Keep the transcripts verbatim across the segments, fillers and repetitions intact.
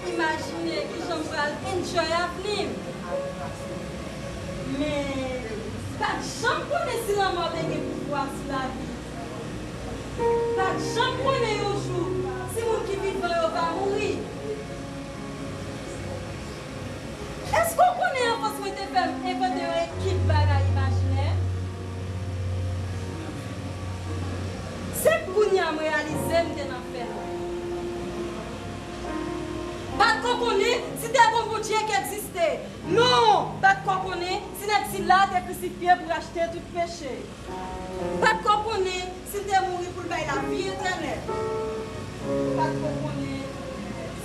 Imajine kijan m pral enjoy avni m. Men, m pa t janm konnen si lanmò te gen pouvwa sou lavi m. M pa t janm konnen yon jou si moun ki vivan yo va mouri. Èske w konnen anfans mwen te fè m envante yon ekip bagay imajinè? Se kounye a m reyalize m te nan fè l. M pa t ko konnen si te gon Bondye ki egziste. Non! M pa t ko konnen si nèg sila te krisifye pou rachte tout peche. M pa t ko konnen si l te mouri pou l bay lavi etènèl. M pa t ko konnen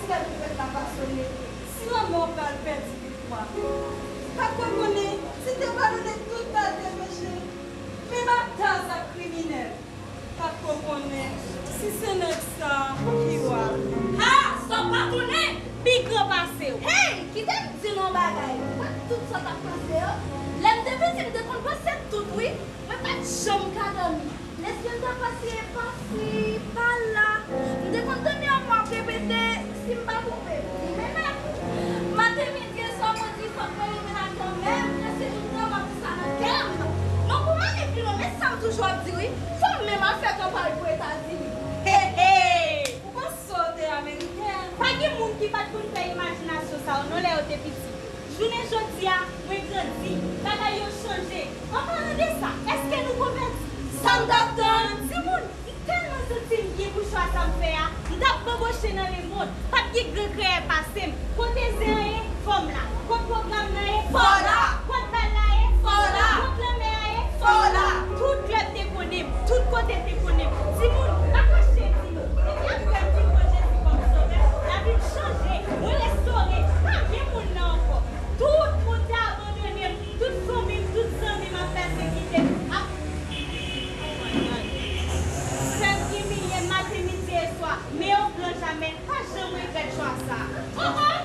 si lè twonpèt la va sone, si lanmò pral pèdi viktwa. M pa t ko konnen si l te padone tout kalte peche. Men Matas ak kriminèl. Pa t ko konnen si se nèg sa ki wa. Ha! Sa w pa konnen pi gran pase w. Hey! Kite m di nou yon bagay. Mwen, tout sa w t ap panse yo, lè m te piti, m te konn panse tout, wi. Mwen pa t janm ka dòmi. Lè zye m t ap pase pasi, pala, m te konn tande yon mò ap repete, si m pa twonpe m, li menm. Maten, midi e swa, mwen di fòk mwen rive lakay mwen, men m prese jouk nan m ap di sa nan kè m. Non, pou m ale pi lwen, men sa m toujou ap di wi, fò m menm al fè kanpay pou Etazini. He, he! Ou panse w te ameriken? Pa gen moun ki pa t konn fè imajinasyon sa yo non lè yo te piti. Jounen jodi a, mwen grandi, bagay yo chanje. An palan de sa, èske nou konvèti? Sa m t ap tann! Timoun, m tèlman santi m byen pou chwa sa m fè a, m t ap banboche nan lemonn, p ap gen gran kreyè pase m. Kote zen an ye, fò m la. Kot pwogram nan ye, fò w la. Kot bal la ye, fò w la. Kot lanmè a ye, fò w la. Tout klèb te konnen m, tout kote te konnen m. Timoun, m pa kache di nou, depi apre m fin pran Jezi kòm sovè, lavi m chanje, mwen restore, pa gen moun nan ankò. Tout moun te abandone m, tout fanmi m, tout zanmi m ap pèsekite m, ap fè m imilye maten, midi e swa, men yo gran jamè, pa janm regrèt chwa sa. Oh, oh!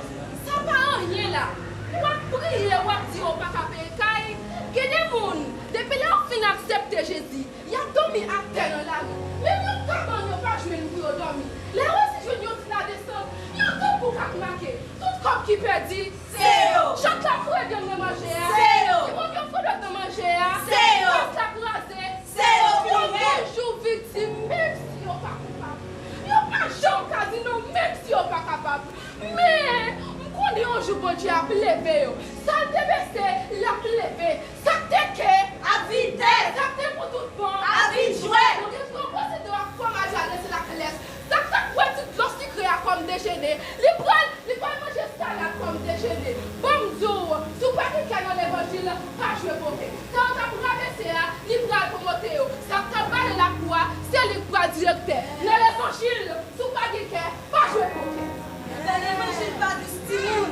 Sa pa anyen la. W ap priye, w ap di yo pa ka peye kay. Gen de moun, depi lè yo fin aksepte Jezi, y ap dòmi atè nan lari. Menm yon kabann yo pa jwenn pou yo dòmi. Lè yo resi jwenn yon ti ladesant, yo tou bouk ak make. Tout kòb ki pèdi, se yo. Chat la foure vyann nan manje a, se yo. Ti moun yo foure dwèt nan manje a, se yo. Gaz la kraze, se yo. Yo toujou viktim, menm si yo pa koupab. Yo pa janm ka di non, menm si yo pa kapab. Men, m konnen yon jou Bondye ap leve yo. Sa l te bese, l ap leve. Sa k te ke, ap vin tè. Sa k te pou tout bon, ap vin jwèt. Yo gen twò pwosede w ak fwomaj la rete lakles. Sa k t ap bwè ti dlo sikre a kòm dejene, li pral, li pral manje salad kòm dejene. Ban m di w, si w pa gen kè nan levanjil, pa jwe poke. Sa yo t ap rabese a, li pral pwomote yo. Sa k t ap bale lakou a, se li k pral direktè. Nan levanjil, si w pa gen kè, pa jwe poke. Ebyen, levanjil pa dous, timoun.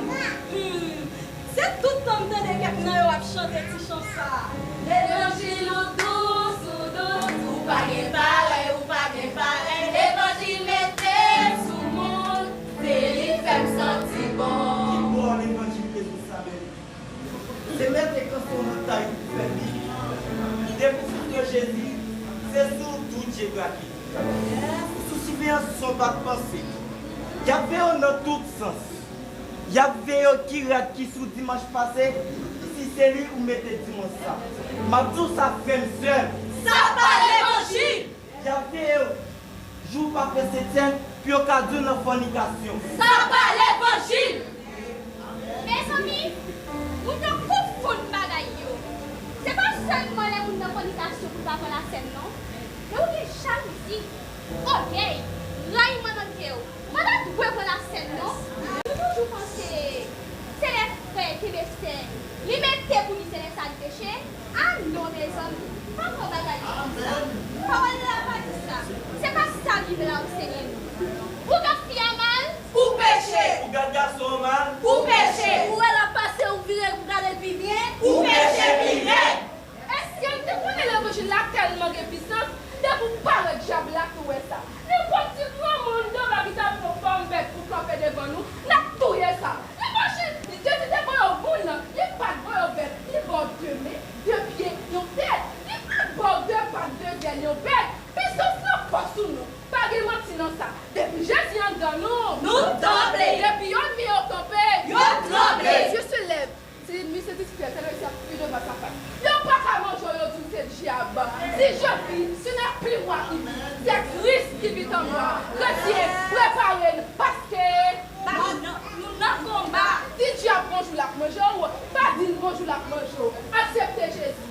Hmm. Se tout tan m tande kèk nan yo ap chante ti chan sa a. Levanjil ou dous, ou dous, ou pa gen parèy, ou pa gen parèy. Levanjil mete sou moun, se li fè m santi bon. Ki bò levanjil te sou sa, bèl? Se mete kanson nan tay pou fè li. Depi sou tron Jezi, se sou tou je brake. Sou siveyans san pa t panse. Y ap veye w nan tout sans. Y ap veye w ki rad ki sou dimanch pase, si se li ou mete dimanch sa. M ap di w sa, frè m, sè m. Sa pa levanjil! Y ap veye w jou pa fè setyèm, pou yo ka di w nan fònikasyon. Sa pa levanjil! Mezanmi, moun yo konfonn bagay yo. Se pa sèlman lè moun nan fònikasyon pou l pa pran lasèn, non. Lè ou gen jalouzi, ògèy, rayman nan kè w, ou pa ta dwe pran lasèn, non. Nou toujou panse se lè frè kenbe sè, li mete pou li, se lè sa li peche. A non, mezanmi, pa pran bagay yo konsa. Pawòl la pa di sa. Se pa sa Bib la ansenye nou. Ou gad fi a mal, ou peche. Ou gad gason an mal, ou peche. Ou wè l ap pase, ou vire pou gade l pi byen, ou peche pi rèd. Èske n te konnen levanjil la tèlman gen pisans, depi w parèt dyab la tou wè sa? Nenpòt ti granmoun, dòm la ki ta pran fòm bèt pou kanpe devan nou, n ap touye sa. Levanjil, Jezi te voye w moun, li pa t voye w bèt, li ba w de men, de pye, yon tèt. Li pa t ba w de pat, de zèl, yon bèt. Pisans lan fò sou nou. Pa gen manti nan sa. Depi Jezi anndan nou, nou tanple. Depi yo Si je vis, ce n'est plus moi qui vis, c'est Christ qui vit en moi. Kretyen, prepare n, paske nou nan, nou nan konba. Si dyab gon jou l ap manje w, pa di l gon jou l ap manje w. Aksepte Jezi.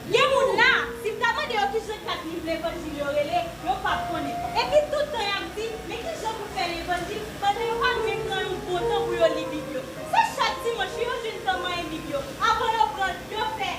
Gen moun la, si m ta mande yo kijan kat liv levanjil yo rele, yo p ap konnen. Epi tout tan y ap di, men kijan pou fè levanjil, pandan yo pa menm pran yon bon tan pou yo li Bib yo. Se chak dimanch wi yo jwenn tan manyen Bib yo. Avan yo pran l, yo fè.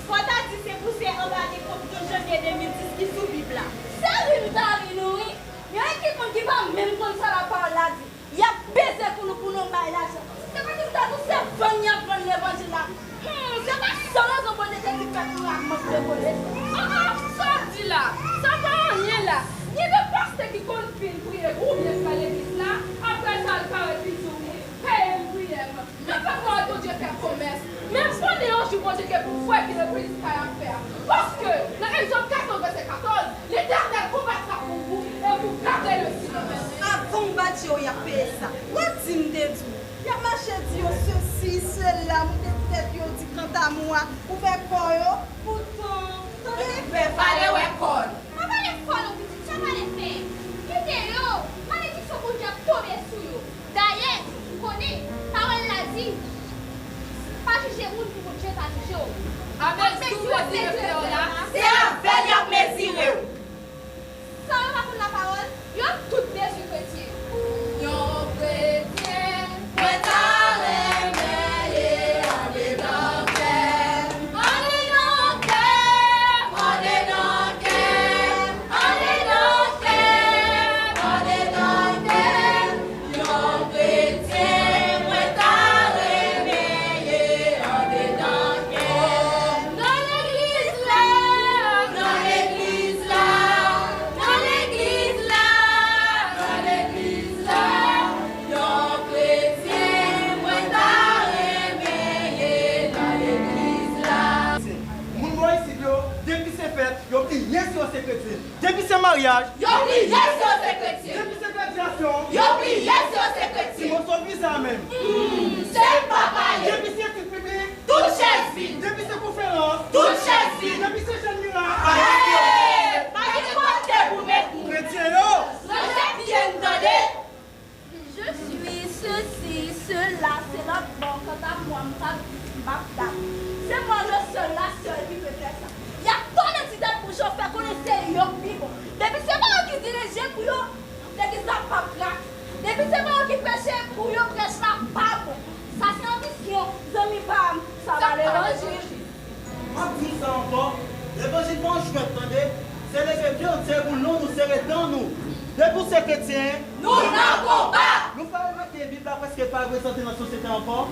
Fò w ta di se pouse anba dekont yon janvye de mil dis ki sou Bib la. Se ri m ta ri nou wi. Gen yon ekip moun ki pa menm konn sa lapawòl la di. Y ap peze kou nou pou nou bay lajan. Se kòmsi m ta di w se vann y ap vann levanjil la. Hmm, se pa san rezon Bondye te di pèp li a mank de konesans. Ah, ah, sa w di la? Sa pa anyen la. Gen de pastè ki konn fin priye oubyen fè legliz la, apre sa l parèt li di w, peye m priyè m. Mwen pa kwè Bondye fè komès, men m konnen yon jou Bondye gen pou fè ki legliz pa y ap fè a. Paske, nan Egzòd katòz, vèsè katòz, Letènèl konbatra pou ou e vous garderez le silence. Avan w bat yo, y ap peye sa. W ap di m te di w, y ap mache di yo sesi, sela, moute tèt yo, di kanta mwa, ouvè kò yo, poutan, tande, fè vale wè kò l. Pa pale fò non pitit, sa pale fè. Kite yo, malediksyon Bondye ap tonbe sou yo. Dayè, ou konnen, pawòl la di, pa jije moun pou Bondye pa jije w. Amezi w mezire frè w la, se avè l y ap mezire w. San yo pa konn lapawòl, yo tout dezi kretyen. Yon kretyen, mwen ta renmen ye andedan kè m, andedan kè m, andedan kè m. Andedan kè m, andedan kè m, yon kretyen mwen ta renmen ye andedan kè m. Nan legliz la, nan legliz la, nan legliz la, nan legliz la, yon kretyen mwen ta renmen ye nan legliz la. Moun bò isit yo, depi se fèt, yo bliye si yo se kretyen. Depi se maryaj, yo bliye si yo se kretyen. Depi se gradyasyon, yo bliye si yo se kretyen. Ti moso viza menm. Hmm, se pa pale. Depi se etid piblik, tout chèz vid. Depi se konferans, tout chèz vid. Depi se jèn mirak, pa gen kote pou met nou. Kretyen yo, rete byen tande. Je suis ceci, cela, se lòt bò, kanta mwa, m p ap di, m p ap dat. C'est moi le seul, la seule qui peut faire ça. Y ap tòne ti tèt bouch yo, fè konnen se yo k pi bon. Depi se pa yo ki dirije pou yo, legliz la p ap krak. Depi se pa yo ki preche pou yo, prèch la pa bon. Sa se anbisyon, zanmi pa m, sa pa levanjil. M ap di w sa ankò, levanjil pa yon jwèt, tande. Se leve pye w, se boulon nou, sere dan nou. Depi w se kretyen, nou nan konba! Nou pa remake Bib la prèske pa reprezante nan sosyete ankò?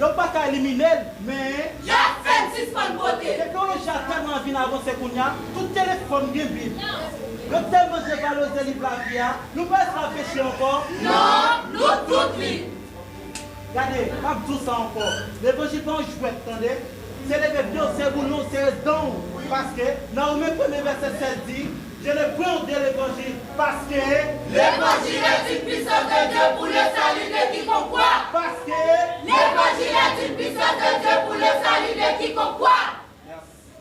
Yo pa ka elimine l, men y ap fè n sispann pote. Teknoloji a tèlman vin avanse kounye a, tout telefòn gen Bib. Yo tèlman devalorize liv lavi a, nou pa esklav peche ankò. Non, nou tout li. Gade, m ap di w sa ankò. Levanjil pa yon jwèt, tande. Se leve pye w, se boulon, sere dan w. Paske, nan Women premye vèsè sèz di, je le crois de l'évangile. Paske, l'évangile est une puissance de Dieu pour le salut de quiconque croit. Paske, l'évangile est une puissance de Dieu pour le salut de quiconque croit. Mèsi.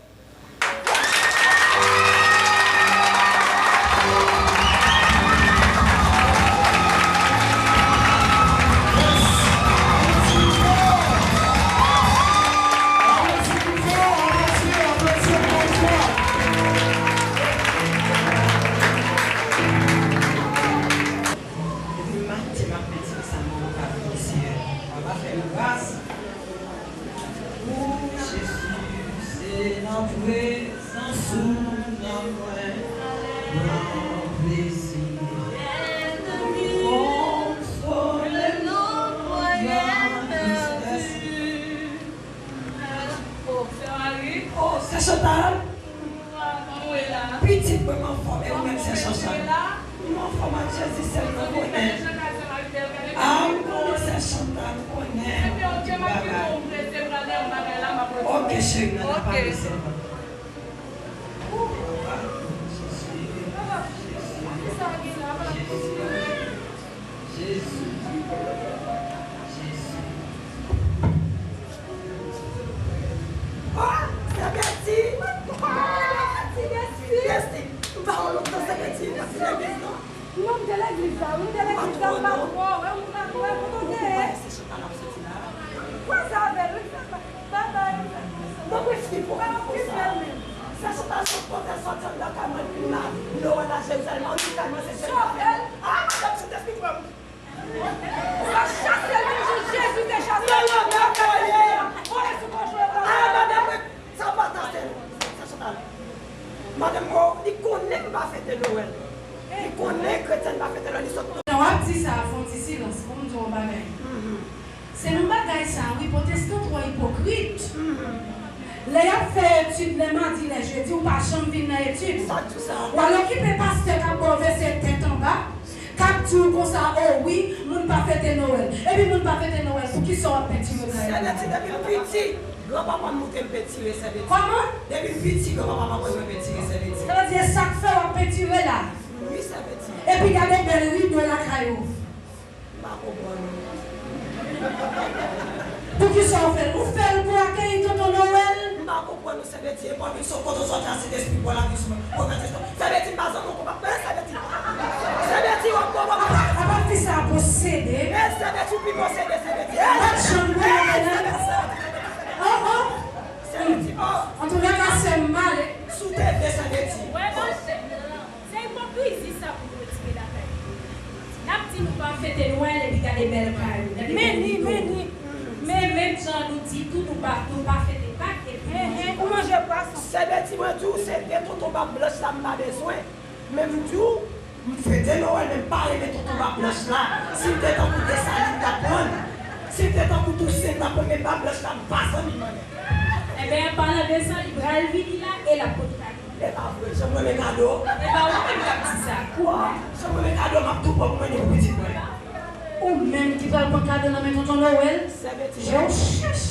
Depi maten m ap pedi sa, mwen pa bliye, Seyè. Papa, fè m gras. O Jezi, se nan prezans ou nan mwen pran plezi. O solèy nan mwen. O, sè Chantal. Pitit mwen, m anfòm, e ou menm, sè Chantal? M anfòm ak Jezi, sèl mwen konnen. A, m konnen, sè Chantal, m konnen. Oke, cheri, nan, nan pale sèlman. O, papa, Jezi, Jezi, Jezi, Jezi. O, sè Betty! Non, m te legliz la, wi, m te legliz la, m pa twò wè, m pa twò wè, kote w te ye? Kwè sa avè l, wi, frè, babay, m fè konsa. Mwen preferi pou konsa. Sa se pa sot kote sòti anndan kay mwen vin la, Nowèl la Jerizalèm, anndan kay mwen se Jerizalèm. Ah, madanm, Sentespri pran m. Sa chase l menm jan Jezi te chase l. Voye sou kochon yo. Ah, madanm, sa pa ta sèl. Sa Chantal. Madanm, oh, li konnen m pa fete Nowèl. Li konnen kretyen pa fete Nowèl, li sot. Lè w ap di sa, fè yon ti silans pou m di w yon bagay. Se nan bagay sa, wi, pwotestan twò ipokrit. Lè y ap fè etid lè madi, lè jedi, ou pa janm vin nan etid. Ou al okipe pastè k ap ba w vèsè tèt anba, k ap di w konsa, o wi, moun pa fete Nowèl. Epi moun pa fete Nowèl, poukisa w ap pentire kay la? Sè Beti, depi m piti, granpapa m montre m pentire, sè Beti. Kòman? Depi m piti, granpapa m aprann mwen pentire, sè Beti. Sa vle di, e sa k fè w ap pentire la? Wi, sè Beti. Epi gade bèl rido lakay ou. M pa konprann ou. Poukisa w fè l? Ou fè l pou akeyi tonton Nowèl? M pa konprann ou, sè Beti. E pa vin sot kote w sòti a, Sentespri pran lavi sou mwen. Pwofèt Sentespri. Sè Beti, m pa zanmi w konpa. E, sè Beti. Sè Beti, w ap pran mwen. Apati sa posede. E, sè Beti, ou pi posede, sè Beti. E, m pa t janm konnen. E, sè Beti, sè Beti. Oh, oh. Sè Beti, oh. Antouka, sè m, m ale. Sou T V, sè Beti. Wè, monchè. Se ipokrizi sa pou nou retire lakay nou. N ap di nou pa fete Nwèl epi gade bèl kay nou, gade bèl rido. Men ni, men ni. Men menm jan nou di tou nou pa, nou pa fete Pak epi nou manje pwason. Sè Beti, mwen di w, se vye tonton bab blanch la m pa bezwen. Men m di w, m fete Nwèl, men m pa renmen tonton bab blanch la. Si l te tankou Desalin, m t ap pran l. Si l te tankou Tousen, m t ap pran l, men bab blanch la, m pa zanmi l, mwen menm. Enben, an palan de sa, li pral vini la e l ap pote kado. E pa vre, jan m renmen kado. E pa ou menm k ap di sa. Kwa? Jan m renmen kado, m ap tou pran pou mwen ni pou pitit mwen. Ou menm ki pral pran kado nan men tonton Nowèl? Sè Beti. Je w chèch.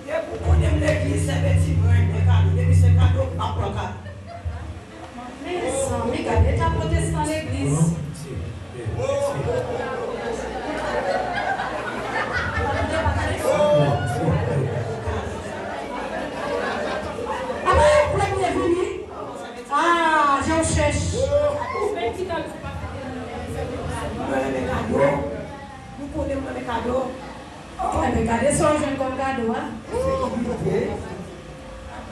Depi w konnen m legliz, sè Beti, mwen renmen kado. Depi se kado, m ap pran kado. Mezanmi, gade eta pwotestan legliz. Apa yo premye vini? Ah, je w chèch. Mwen renmen kado. Nou konnen mwen renmen kado. Enben, gade sa w jwenn kòm kado a. Ensekirite.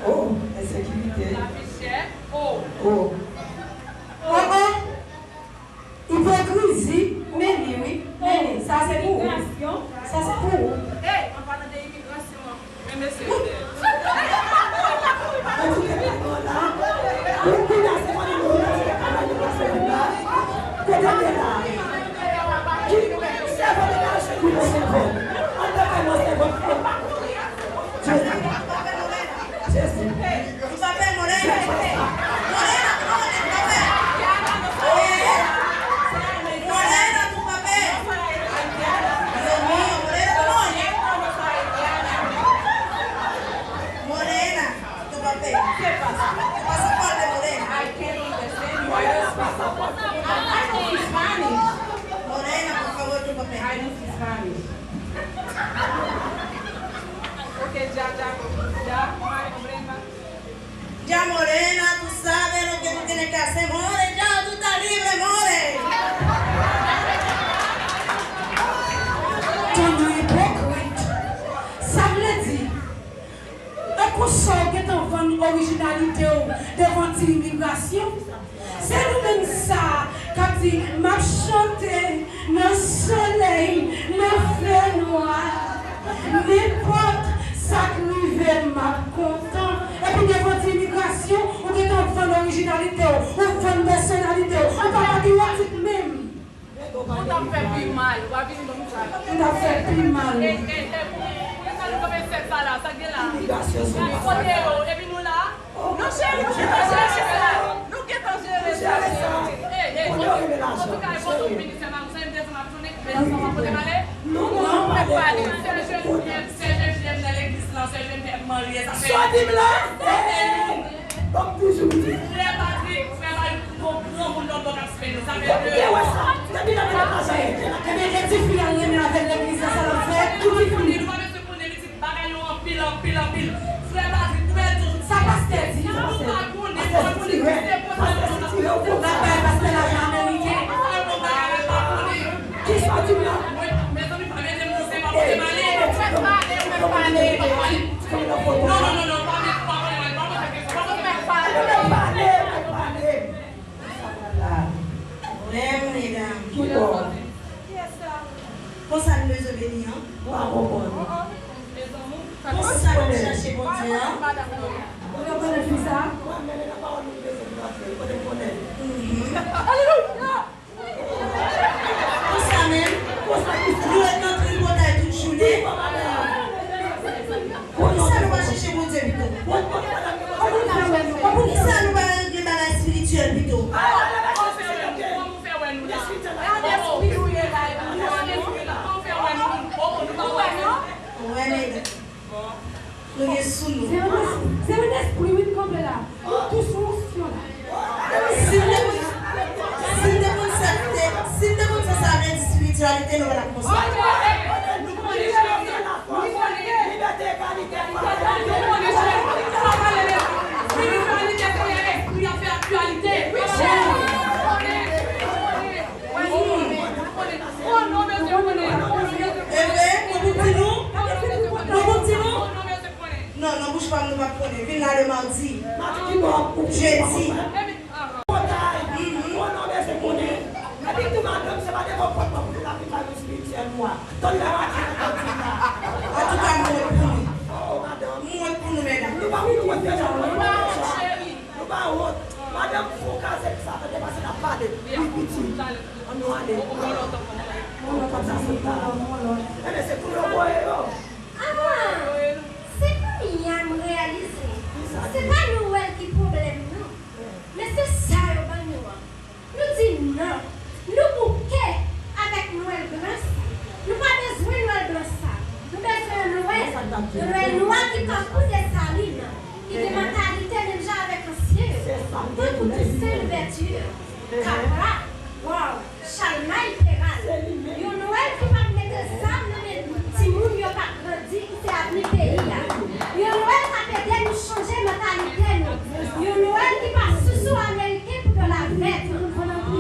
Oh, ensekirite. Lavi chè. Oh. Oh. Oh, oh. Ipokrizi. Men li, wi. Men li. Sa se pou ou. Imigrasyon. Sa se pou ou. Hey, an palan de imigrasyon an. Men mesye yo dèyè. Ou kounye a se konnen nou, nou se ka bay nou pase vin la. Kote w ye la? Ki sèvant de la Chine, wi, nou sèvant. An te fè nou sèvant. Jezi. Jezi. Tu papel morena. Morena, tu papel. Morena, tu papel. Dios mío, morena, tu papel. Morena, tu papel. ¿Qué pasa? Tu pasaporte, morena. I can't understand you. Where is passport? I, I don't speak Spanish. Morena, por favor, tu papel. I don't speak Spanish. Ok, ya, ya, ya, no hay problema. Ya, morena, tú sabes lo que tú tienes que hacer, more, ya, tú estás libre, more. Tonton ipokrit. Sa vle di, e konsa w gentan vann orijinalite w devan ti imigrasyon? Se nou menm sa k ap di, "M ap chante nan solèy, nan fènwa. Nenpòt sa k rive m, m ap kontan." Epi devan ti imigrasyon, ou gentan vann orijinalite w, ou vann pèsonalite w, ou pa patriyotik menm. Ou t ap fè pi mal, w a vin ban m sa. Ou t ap fè pi mal. E, e, e, pou, pou sa nou kanpe sèt sa la, sa k gen la? Kote yo? Epi nou la? Non, cheri, nou gentan jere sa. Nou gentan jere sa, cheri. Ey, ey, antouka, e kote w vini, sè Marie, sa m te di m ap tounen, men ansanm ap pote m ale. Non, non, non, pa ale. Sè Geneviève, sè Geneviève nan legliz lan, sè Geneviève marye, sa fè. Sa w di m la? Bon, toujou di. Frè Patrick, frè Patrick, gon granmoun lòt bò k ap simen nou. Sa fè de. Te wè sa. Depi nan mwen pa janm. Ebyen, e ti fi a renmen avèk legliz la, sa l ap fè? Pou ti fi. Nou pa bezwen konnen pitit bagay yo anpil, anpil, anpil. Frè Patrick, ou bèl toujou. Sa pastè di? Sa pastè di? Pastè sitire. Pastè sitire ou konn sa. L ap bay pastè lajan ameriken. Konsa menm, nou ret nan tripotay tout jounen. Poukisa nou pa chèche Bondye pito? Poukisa nou pa regle bagay espirityèl pito? Wè, medam. Nou gen sou nou. Se yon, se yon espri, wi, k kanpe la. Nou tou sou onksyon la. Si n te konn, si n te konn sa te, si n te konn sa sa vle di espirityalite, nou pa t ap konsa. Enben, nou pou di nou, nou pou di nou. Non, nan bouch pa m nou p ap konnen. Vin la le mardi. Jedi. Antouka, m wont pou nou. M wont pou nou, medam. Nou pa wont, nou pa wont. Madanm fon kazèk sa, tande pase n ap pale. Wi, pitit. Ann nou ale. Enben, se pou yo voye yo. Ah, se kounye a m reyalize. Se pa Noël ki pwoblèm nan. Men se sa yo ban nou an. Nou di non. Nou bouke avèk Nwèl blan sa. Nou pa bezwen Nwèl blan sa. Nou bezwen yon Nwèl. Yon Nwèl nwa ki tankou Desalin. Ki gen mantalite menm jan avèk ansyen yo. Tankou Toussaint Louverture, Capra, waw, Chalmay Peral. Yon Nwèl ki p ap mete zam nan men timoun yo k ap grandi, ki se avni peyi a. Yon Nwèl k ap ede nou chanje mantalite nou. Yon Nwèl ki pa sousou ameriken pou yo lavèt.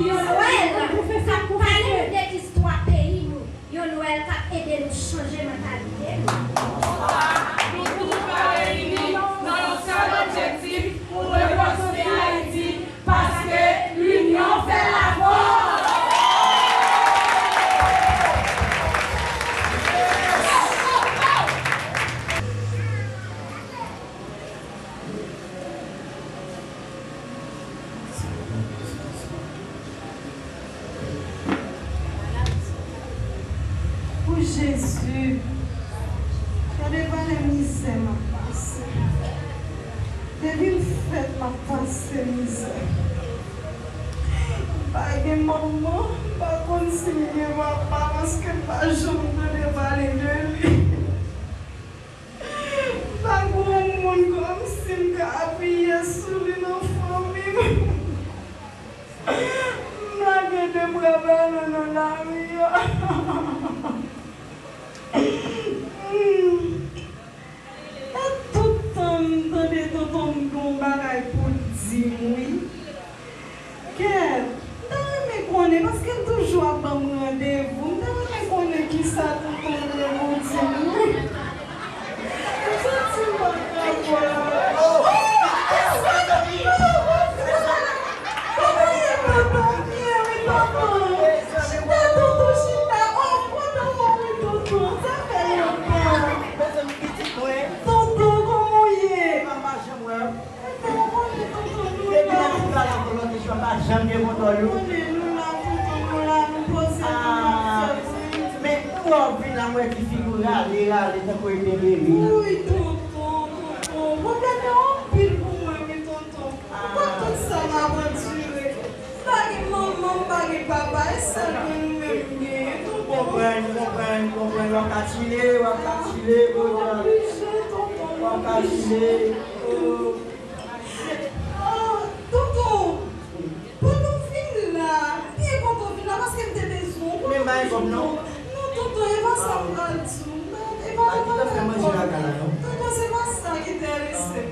Yon Nwèl k ap pale nou de istwa peyi nou. Yon Nwèl k ap ede nou chanje mantalite nou. Nou tout pral reyini nan yon sèl objektif pou rekonstwi Ayiti, paske linyon fè lafòs! O Jezi, gade valè mizè m ap pase. Depi m fèt, m ap pase mizè. M pa gen manman, m pa konn si m gen papa, paske m pa janm tande pale de li. M pa gen yon moun kòmsi m ka apiye sou li nan fanmi m. M lage de bra ba nou nan lari a. E tout tan m tande tonton m gen yon bagay pou l di m, wi. Kèt, m ta renmen konnen, paske l toujou ap ban m randevou. M ta renmen konnen kisa tonton m gen pou di m. M santi m pa ka kwè. Oh! Kòman ye, tonton? M byen, wi, tonton. Chita, tonton, chita. Oh, m kontan wè w, wi, tonton. Sa fè lontan. Mezanmi, pitit mwen. Tonton, kòman w ye? M pa janm wè w. Depi nan ti pale avè w lòt jou a, pa janm gen kontwòl ou. Konnen nou la, tonton, nou la, nou poze, nou ap fè ti. Men, ou wè w vin la, m wè ti figi w rale, rale, tankou epe bebe. Wi, tonton, tonton. Pwoblèm yo anpil pou mwen, wi, tonton. Ou konn tout sa m ap andire. M pa gen manman, m pa gen papa, e sèl mwen nou menm m genyen, tonton. M konprann, m konprann, m konprann. W ap ka chile, w ap ka chile, tonton. M oblije, tonton, m oblije. W ap ka chile. Oh. Ah, tonton, pandan w vin la, m byen kontan w vin la paske m te bezwen w. Men m pa gen kòb, non. Non, tonton, e pa sa m pral di w. E pa, e pa sa m pral di w. Tonton, se pa sa ki enterese m.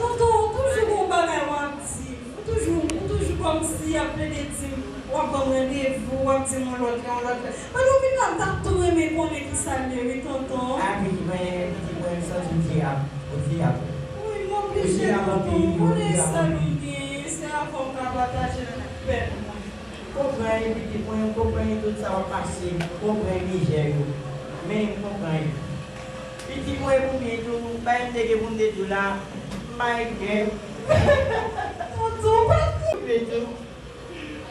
Tonton, ou toujou gen yon bagay w ap di. Ou toujou, ou toujou kòmsi ap plede di m, w ap ban m randevou, w ap di m yon lòt lè, yon lòt lè. Pandan w vin la, m t ap tou renmen konnen kisa l ye, wi, tonton. A, pitit mwen, pitit mwen, m santi m dyab. Ou dyab. Wi, m oblije, tonton. Ou konnen sèl ou m genyen, se avè w m ka pataje pèn mwen. M konprann, pitit mwen, m konprann tout sa w ap pase, m konprann mizè yo. Men, m konprann. Pitit mwen, pou m tou, bay m te gen pou m te di w la, m pa regrèt. Tonton, pa di.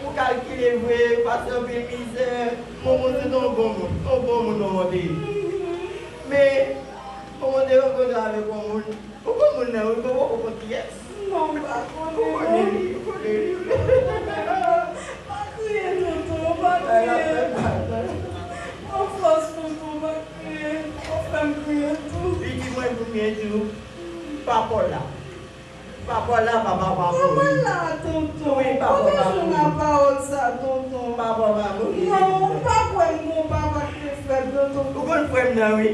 Ou kalkile vre, pase anpil mizè. Yon moun se yon bon moun, yon bon moun yon moun te ye. Men, yon moun te rankontre avèk yon moun. Ou konn moun nan, wi, men ou poko konn kiyès. Non, m pa konnen. Ou konnen li, ou konnen li. Pa kriye, tonton, pa kriye. Pran fòs, tonton, pa kriye. Ou fè m kriye tou. Li di mwen pou m gen tou. Papa w la. Papa w la, papa w pa mouri. Papa w la, tonton. Wi, papa w pa mouri. Kote w jwenn pawòl sa, tonton? Papa w pa mouri. Non, ou pa kwè m gon papa ki te fèt, tonton. Ou konn frè m nan, wi.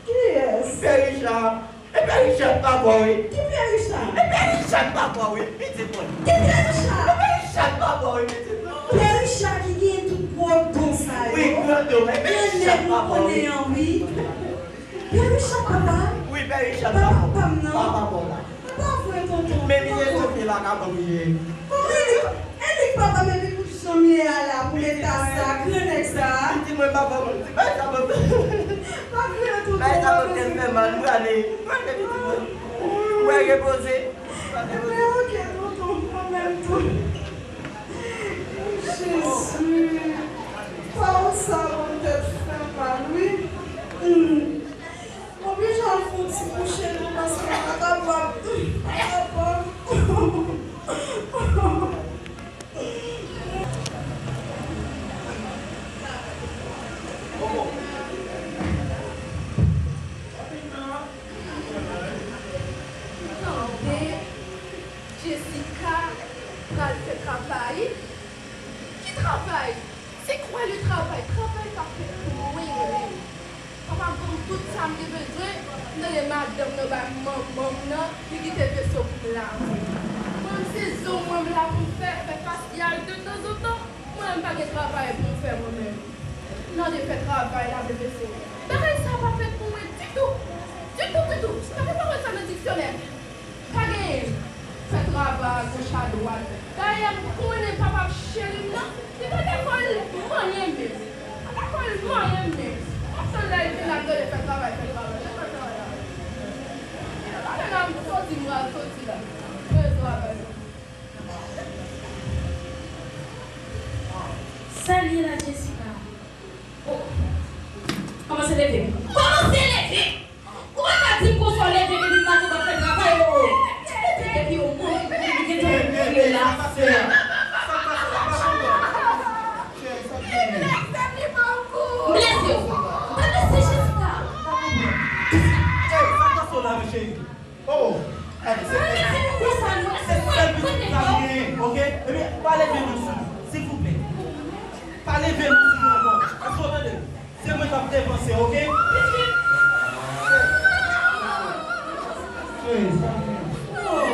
Kiyès? Pè Richard. E Pè Richard papa w, wi. Ki Pè Richard? E Pè Richard papa w, wi, pitit mwen. Ki Pè Richard? E Pè Richard papa w, wi, pitit mwen. Pè Richard ki gen tout gwo don sa yo. Wi, gran don. E Pè Richard papa w, wi. Pè Richard papa? Wi, Pè Richard papa w. Papa pa m nan. Papa pa w la. Pa vre, tonton. Men li te soti la ka ban m ye. Kòman e li, e li k papa m epi pou jan m ye a la, pou eta sa, gran nèg sa? Li di mwen papa m, di bay sa ban m. Pa kriye, tonton, bay sa ban m, tèt fè mal, m prale, m prale pitit mwen. Ou wè repoze. Ebyen, oke, tonton, mwen menm tou. Jezi, pawòl sa ban m tèt fè mal, wi. Hmm. Mwen oblije al fè yon ti kouche non, paske m pa kapab, m pa kapab. Tande, Jessica pral fè travay. Ki travay? C'est quoi le travail? Travay pa fèt pou mwen menm. Papa m ban m tout sa m te bezwen, m tande madanm nan bay manman m nan, li kite veso pou m lave. Mwen menm se zo mwen m la pou m fè, fè fasyal de tanzantan. Mwen menm pa gen travay pou m fè mwen menm. Nan de fè travay lave veso. Bagay sa pa fèt pou mwen ditou. Ditou, ditou. Pa gen pawòl sa nan diksyonè. Pa genyen. Fè travay agoch adwat. Dayè, m konnen papa cheri m nan, li pa dakò l manyen men. Pa dakò l manyen men. M ap tann lè l vin la, m tande fè travay, fè travay. Fè travay la. Talè la, m soti, m pral soti la. Fè travay. Sa l ye la, Jessica? Oh. Kòmanse leve. Kòmanse leve! Ou pa ka di m konsa w leve depi maten w ap fè travay, o, o. Depi, depi yon moun, ou gentan yon moun la. M blese w. Tande se Jessica. Sa k pase w la, cheri? Oh, gade, se, se sèl pitit sa m genyen, oke? Ebyen, pa leve non sou mwen, silvouplè. Pa leve non sou mwen ankò. Èske w tande? Se mwen k ap depanse, oke? Cheri, sa m gen. Oh.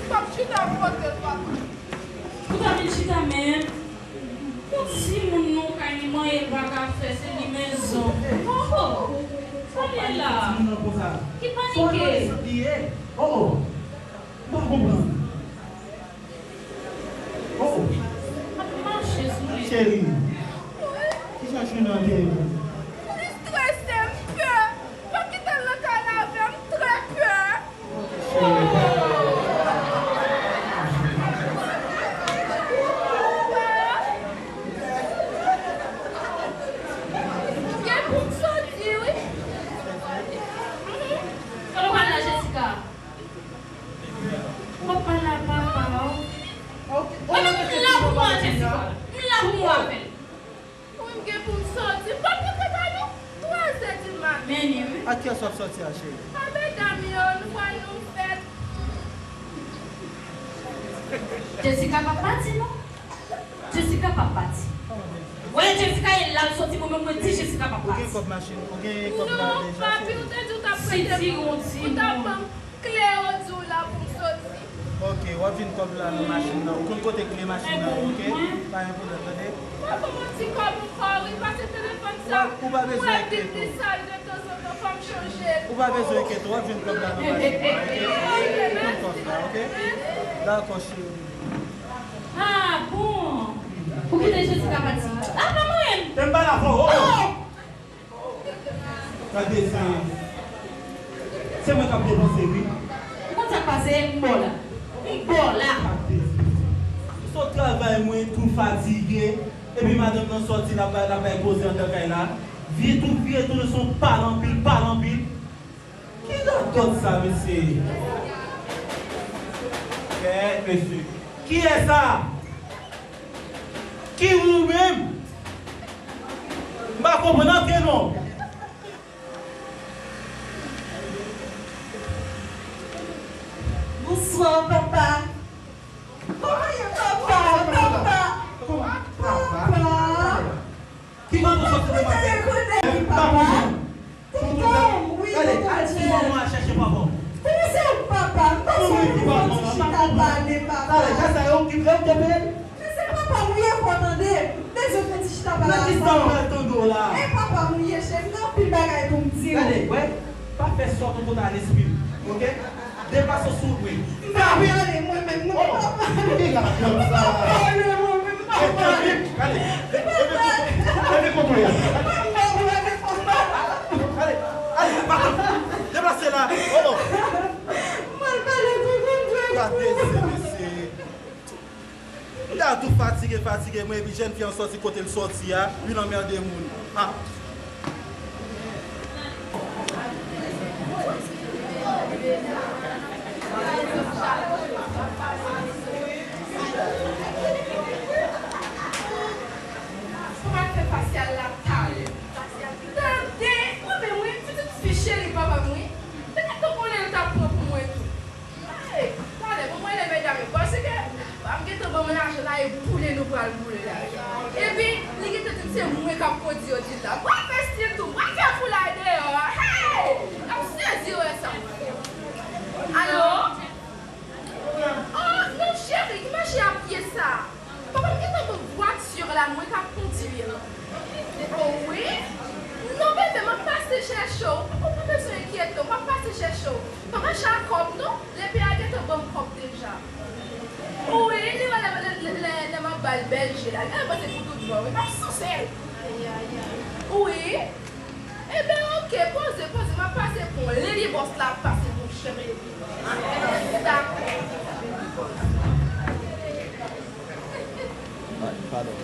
Pap chita kote l, papa. Ou ta vin chita menm. Yon timoun nan kay li manyen l pa ka fè, se li men zon. Oh, oh. Sa l ye la? Ki panike? Oh, oh. M pa konprann. Oh, oh. Ap mache sou li. Cheri, kijan jounen an te ye? Li strese, m pè. Pa kite l nan kay la avè m, m trè pè. Gen pou m soti, wi. Sa w pral la, Jessica? W ap pale a papa w. Mwen menm, m la pou mwen, Jessica. M la pou mwen avè l. Wi, m gen pou m soti. M p ap rantre kay nou. Twa zè di maten. Men li, wi. A kiyès w ap soti a, cheri? A medam yo, nou pral nan yon fèt. Jessica p ap pati, non. Jessica p ap pati. Wè, Jessica, e la l soti, mwen menm, mwen di Jessica p ap pati. Ou gen kòb machin, ou gen kòb la deja, cheri? Non, papi, ou te di ou t ap prete m, ou t ap ban m kle, ou di w la pou m soti. Ok, w ap jwenn kòb la nan machin nan. Ou konn kote kle machin nan, ok? Pa gen pwoblèm, tande? W ap ban m yon ti kòb ankò, wi, pase telefòn sa. Ou pa bezwen enkyete w. Mwen di li sal de tanzantan, fò m chanje l. Ou pa bezwen enkyete w, w ap jwenn kòb la nan machin nan, ok? Ok, mèsi. Ou konn kòb la, ok? Mèsi. Dakò, cheri. Ah, bon. Ou kite Jessica pati. Ah, pa mwen. Te m pa la fò, oh! Oh! Gade sa. Se mwen k ap depanse, wi. Ou konn sa k pase? M bò la. M bò la. Se sot travay mwen, tou fatige. Epi madanm nan sòti, l ap bay, l ap bay koze anndan kay la. Vye tou, vye tou, se yon pale anpil, pale anpil. Ki radòt sa, mesye? Kèt, mesye. Kiyès sa? Ki ou menm? M pa konprann anyen non. Bonswa, papa. Kòman ye, papa? Papa. Papa. Ki kote w soti demen? Papa. Tonton, wi, tonton Jay. Kòman se ou papa? M pa sou telefòn ti chita pale, papa. Men se papa m wi, e fò tande. M bezwen fè ti chita pale avè w. E papa m wi, e cheri, m gen anpil bagay pou m di w. Gade, wè, pa fè sòt ou konn a lespri m, oke? Deplase w sou wout mwen. M pa prale mwen menm non, papa. M pa prale mwen menm, m pa prale. Gade, leve kòkò a. M pa prale, papa. Gade, gade, pa tann. Deplase la. Oh. M al pale tonton Jay. Gade, se mesye. M ta tou fatige, fatige, mwen, epi jèn fi an sòti kote l sòti a, vin anmède moun. Ah. Sa m al fè fasyal la talè. Tande, mwen menm wi, pitit fi cheri papa m wi. Petèt ou konnen l t ap pran pou mwen tou. Hey, talè, bon, mwen rele medam yo, paske pa m gentan ban m lajan la, e boule nou pral boule la. Epi, li gentan di m se mwen k ap kondui yo di l la. Mwen fè stil tou, mwen fè foulay deyò a. Hey! N ap sezi wè sa. Alo? Oh, non, cheri, ki mache a pye sa? Papa m gentan ban m vwati la, mwen k ap kondui l. Oh wi? Non, bebe, m ap pase chèche w. Ou pa bezwen enkyete w, m ap pase chèche w. Pa mache ak kòb, non. Lepe a gentan ban m kòb deja. Wi, li wè lè, lè, lè, lè, lè m ap ba l bèl je la. Li gentan panse pou tout bon, wi. M ap souse l. Wi. Ebyen, oke, poze, poze, m ap pase pran w. Lady Boss la ap pase pou w, cheri. Dakò. Padon.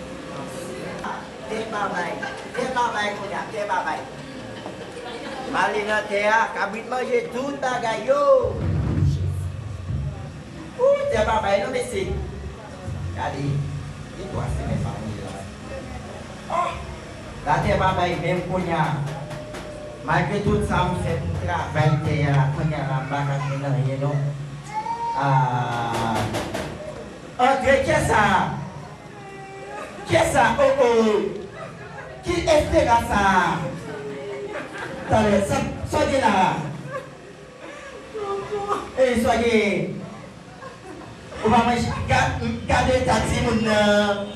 Tè babay, tè babay kounye a, tè babay. M ale nan tè a, kabrit manje tout bagay yo. Ou, tè babay non, mesye. Gade, gen twa semèn pa manje la. Oh, la tè babay menm kounye a. Malgre tout sa m fè pou travay tè a, kounye a la m pa ka jwenn anyen non. Ah. Antre, kiyès sa? Kiyès sa? Oh, oh. Ki espera sa? Talè, sa, sa w gen la? Ey, sa w gen? Ou pa manje, ga-, gade eta timoun nan.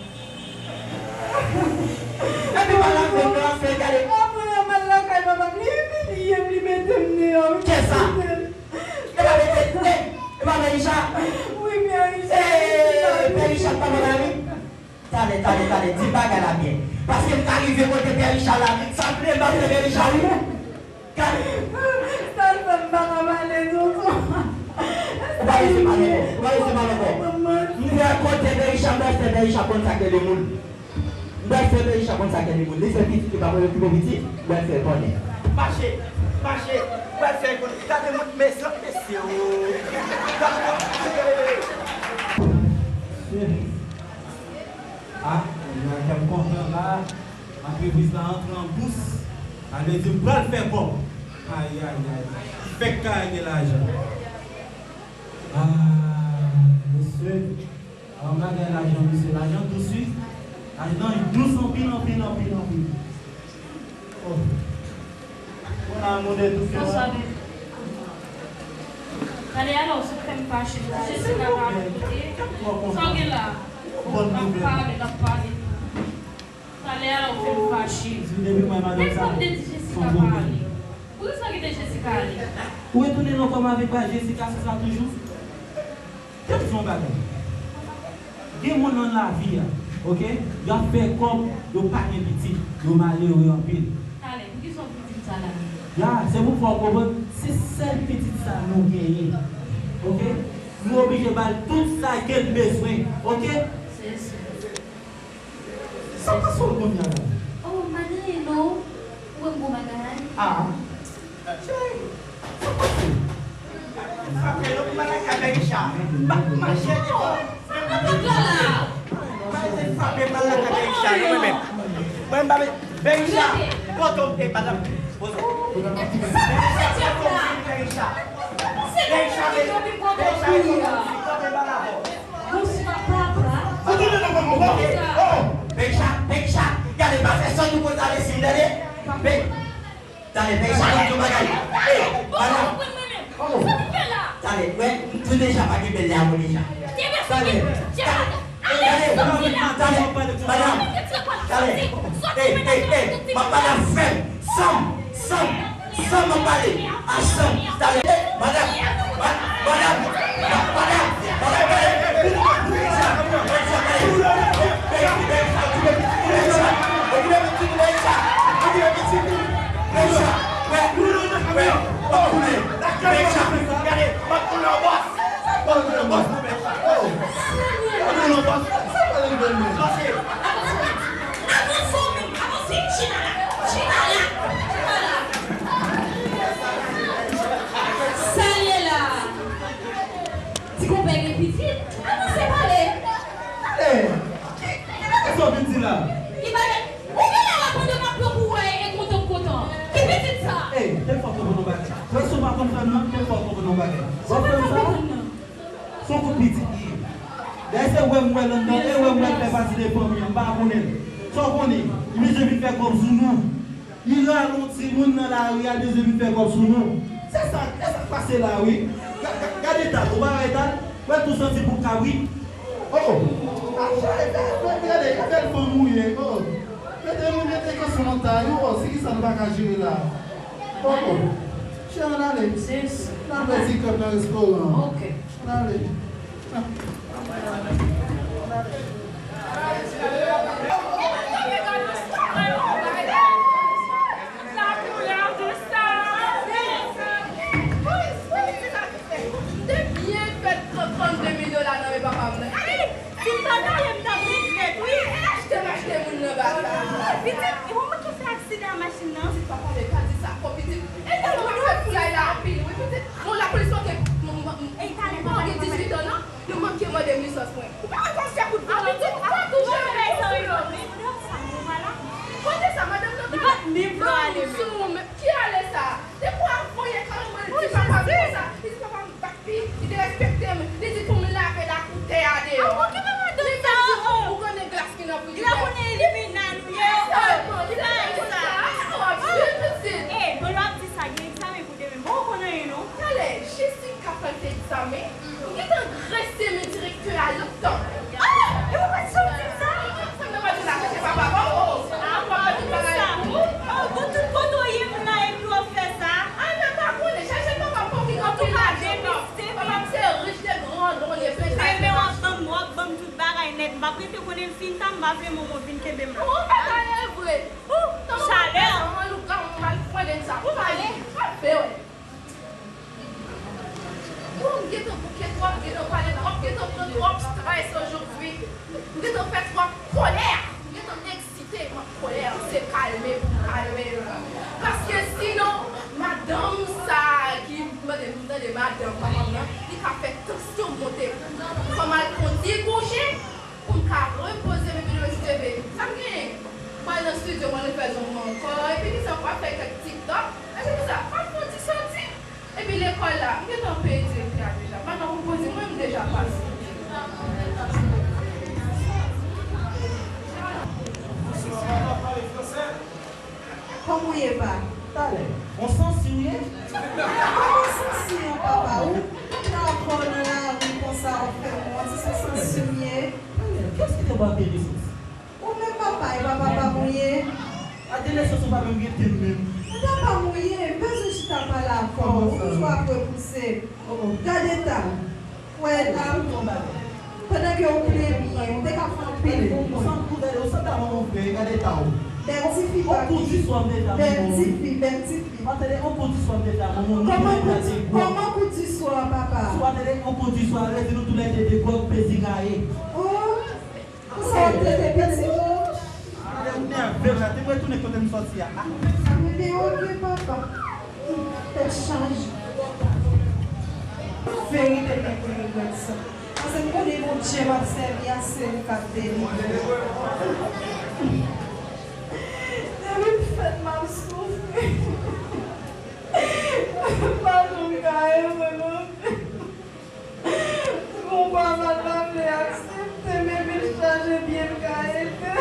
Epi pa la fè nan afè, gade. Apre m al lakay papa m, li imilye m, li mete m deyò. Kiyès sa? E pa mete, e, e pa Pè Richa? Wi, Pè Richa. E, Pè Richa pa papa li? Tande, tande, tande, di bagay la byen. Paske m ka rive kote Pè Richa la, sanble m ap fè Pè Richa wi. Gade. Sa fè m pa ka pale, tonton. Ou pa bezwen pale ankò, ou pa bezwen pale ankò. M wè kote Pè Richa, m wè kote Pè Richa konn sa k rele moun. M pral fè Pè Richa konn sa k rele moun. Li fè pitit, li pa konn okipe pitit, m pral fè l konnen. Mache, mache, m pral fè l konnen. Gade moun, mesye, mesye, o. Gade moun, mesye. Ah, nèg la kè m kontan la. Antrepriz la antre an bous. Sa vle di m pral fè kòb. Ayayay. Fèk ka gen lajan. Ah, mesye. An bagay lajan, mesye, lajan dous, wi. Lajan dous anpil, anpil, anpil, anpil. Oh. Mon amour de tout cœur. Bonswa, bebe. Talè a la, ou sot fè m fache. Jessica pa koute. Sa w gen la? N ap pale, n ap pale. Talè a la, ou fè m fache. Depi mwen madanm sa, se yon pwoblèm. Poukisa w kite Jessica ale? Ou retounen nan kòb avèk bagay Jessica sou sa toujou? Tande yon bagay. Gen moun nan lavi a, oke? Y ap fè kòb, yo pa gen pitit, yo malere anpil. Talè, poukisa w vin di m sa la? Ya, se pou fè w konprann, Se sèl pitit sa nou genyen. Oke? Nou oblije ba l tout sa ke l bezwen. Oke? Sa pase w kounye a la? Oh, m pa gen anyen non. Ou wè m gon bagay. Ah. Cheri, sa pase? Frape non, m pa lakay Bèricha. M pa manje devan. Sa pase la? M pa rete frape, m pa lakay Bèricha non, mwen menm. Mwen m pa Bèricha, kote w te, madanm? Poze. Bèricha, kote w vin, Bèricha? Bèricha, Bèricha, kote w vin, kanpe pa la. Bonswa, papa. Sa tounen nan kò m, oh, oh. Bèricha, Bèricha, gade, pa fè sòt ou konn sa, mesye, tande. Bè-, tande, Bèricha, gade yon bagay. Ey, madanm. Oh. Tande, wè, m tou deja pa gen bèl lè a mwen deja. Tande, tande, tande, tande, madanm. Tande. Ey, ey, ey, m ap pale a frè m. Sanm, Sanm. San m ap pale. A Sanm, talè. Madanm, ma-, madanm, ma-, madanm, madanm, talè. Gade, m ap koule. Gade, m ap koule nan bòs. M ap koule nan bòs. Oh. M ap koule nan bòs. Sa pale l bèl men. Avanse, avanse, avanse, chita la, chita la, chita la. Sa l ye la? Ti konpè gen pitit? Avanse pale. Ale. Ki, ki bagay sa w vin di la? Ki bagay? Ou genlè la pandan m ap pran pou wè e kontan kontan. Ki pitit sa? Ey, tèl fwa w konprann yon bagay. Wè si w pa konn fè m nan, tèl fwa w konprann yon bagay. W ap fè m sa? Se yon kout pitit li ye. Dayè se wè m wè l anndan, e wè m wè l fè pati de fanmi an, m pa konnen l. Sa w konnen, li bezwen vin fè kòb sou nou. Li rale yon timoun nan lari a, l bezwen vin fè kòb sou nou. Se sa, se sa k pase la wi. Ga-, ga-, gade eta l, ou pa wè eta l? Wè l tou santi bouk kabrit. Oh! Acha, e fè, fè, gade, e fè l fanm ou ye, oh! Mete, mete kanson nan tay ou, oh, se kisa nou pa ka jere la? Oh, oh. Chè, ann ale. Ann al fè ti krèp nan restoran an. Ok. Ann ale. M te byen fè trannde mil dola nan men papa m nan. Si m pa t ale, m t ap regrèt, wi. Achte m achte moun nan baka. Pitit, ou manke fè aksidan a machin nan. Pitit, papa, men pa di sa ankò, pitit. E tèlman m ap fè foulay la anpil, wi, pitit. Bon, lapolis manke, m, m, m, mwen pa gen dizuit an, non. Yo manke mande m lisans mwen. Ou pa wè kòmsi a kout volan tou, ou pa tou jere kòb sou yo. Kote sa, madanm nan t ale? Li pa t menm vle ale menm. Ki ale sa? Depi w ap voye kalanbwa, li di papa m konsa. Li di papa m bat li, li derespekte m, li di pou m lave lakoutè a deyò. Ankò ki madanm sa, oh? Ou konnen glas ki nan frijidè. Li pa konnen elimina nou ye, oh. Li pa konn sa. Sa w ap jwe pitit. Eh, bon, lè w ap di sa, gen egzamen pou demen. Bon, ou konnen non. Talè, Jessica pral fè egzamen. M gentan grese men direktè a lontan. Ah! E ou pa t janm di m sa? Sa m nan pa di la, se papa pa w. Ah, w ap fè tout bagay pou ou. Oh, bon, tout kote w ye m la epi w ap fè sa? Ah, men pa konnen, chache papa pa w ki gen anpil lajan. Papa m se rich de gran gran, li plen chache. Demen w ap ban m, w ap ban m tout bagay nèt. M p ap rete konnen m fin ta, m pa vle manman w vin kenbe m la. Ou pa ta ye vre. Ou, chalè. Manman lougawou, m al fwande sa. Ou pale. Ou pale. Bon, m gentan bouke twòp, m gentan pale twòp, m gentan pran twòp strès ojodwi. M gentan fè twòp kòlè. M gentan eksite, m ap kòlè, se kalme pou m kalme l. Paske sinon, madanm sa a ki mande m, tande madanm papa m nan, li ka fè tansyon m monte. Fò m al pran ti kouche. Pou m ka repoze m epi demen si Dye vle. Sa m genyen? Mwen al nan estidyo, mwen al fè zong mwen ankò. Epi kisa m pa fè kèk TikTok? Epi kisa? M ap fè yon ti sòti. Epi lekòl la, m gentan peye direktè a deja. Madanm ou poze mwen, m deja pase. Kòman w ye, pa? Talè. On sansi w ye? Kòman sansi an, papa? Ou dakò nan lari konsa, w ap fè m wont, se sansi m ye? Talè, kiyès ki te ba w kè de sansi? Ou menm, papa, e pa papa m ou ye? Adelesans ou pa menm gen te menm. Ou papa m ou ye, m bezwen chita pale avè w, ou toujou ap repouse m. Gade eta m. Wè eta m. Pandan ke ou plenyen, ou te ka fè anpil pou mwen. Ou santi, gade, ou santi a manman w fè, gade eta w. Bèl ti fi, papi. Bèl ti fi, bèl ti fi. Ou tande yon kou di swa m te fè a, manman, nou tou lè de a te gwòg. Kòman kou di swa, papa? Si w tande yon kou di swa, rete nou tou lè de de gwòg, pezi kaye. Oh, konsa w te de piti. Tande, ou nève m la, te mwen tounen kote m sòti a. Ebyen, oke, papa. Tèt chaje. Verite, mwen te regrèt sa. Paske m konnen Bondye m ap sèvi a, se li k ap delivre. Depi m fèt, m ap soufri. M pa janm ka ere non. Bon, papa ta vle aksepte, men vin chaje byen m ka ede.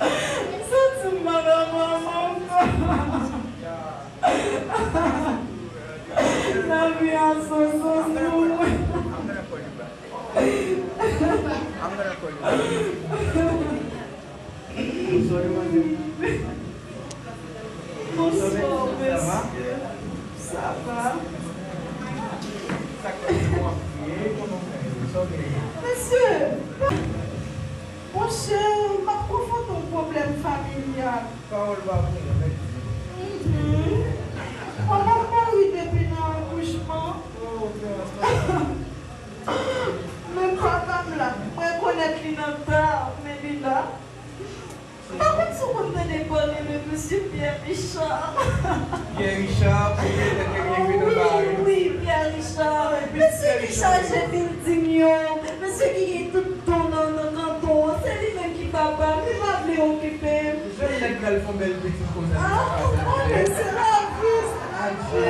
M santi m pa nan manman ankò. Lavi a san sans pou mwen. Bonsoir, mesye. Sa va? Mesye, monchè, m ap konfwonte yon pwoblèm familyal. Pawòl pa pou mwen, mèt di. Mhm. Manman m mouri depi nan akouchman. Oh, kè. Men papa m la, m rekonèt li nan ta, men li la. M pa konn si w konn tande pale de mesye Pierre Richard. Pierre Richard, pwopriyetè Kèk Likwid anba a, wi. Wi, wi, Pierre Richard. Mesye ki chaje bilding yo, mesye ki gen tout don nan, nan kanton an, se li menm ki papa m, li pa vle okipe m. Jan nèg pral fè yon bèl pitit konsa, ah, se lavi, se lavi. Adje.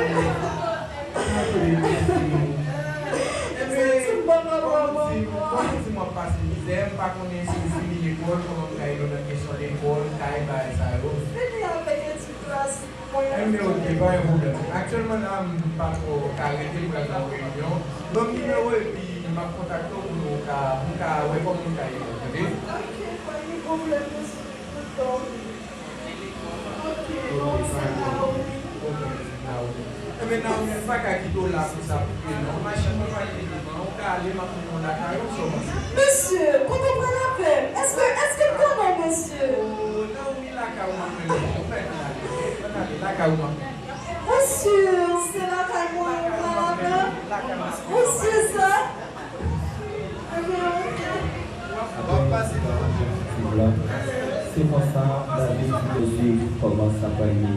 Santi m pa nan manman ankò. Bon, di m ap pase mizè, m pa konnen si w fini lekòl, kòman m ka ede w nan kesyon lekòl, kay, bagay sa yo. Fini avèk etid klasik mwen. Enben, oke, pa gen pwoblèm. Aktyèlman la, m pa twò ka rete, m pral nan yon reyinyon. Ban m nimewo epi m ap kontakte w pou nou ka, pou m ka wè kòman m ka ede w, tande? Oke, pa gen pwoblèm, mesye. Ok, bon, se la, wi. Ok, se la, wi. Enben, Naomi, m pa ka kite w la konsa pou plen non. Machin mwen pa gen devan, ou ka ale, m ap mennen w lakay ou, sa w panse? Mesye, kote w pral avè m? Èske, èske m konnen w, mesye? Oh, Naomi, lakay ou m ap mennen w. Ou mèt ale. Ann ale, lakay ou m ap mennen w. Mesye, se lakay mwen ou pral avè m? Ou si sa? Se konsa, David te di kòman sa pral ye.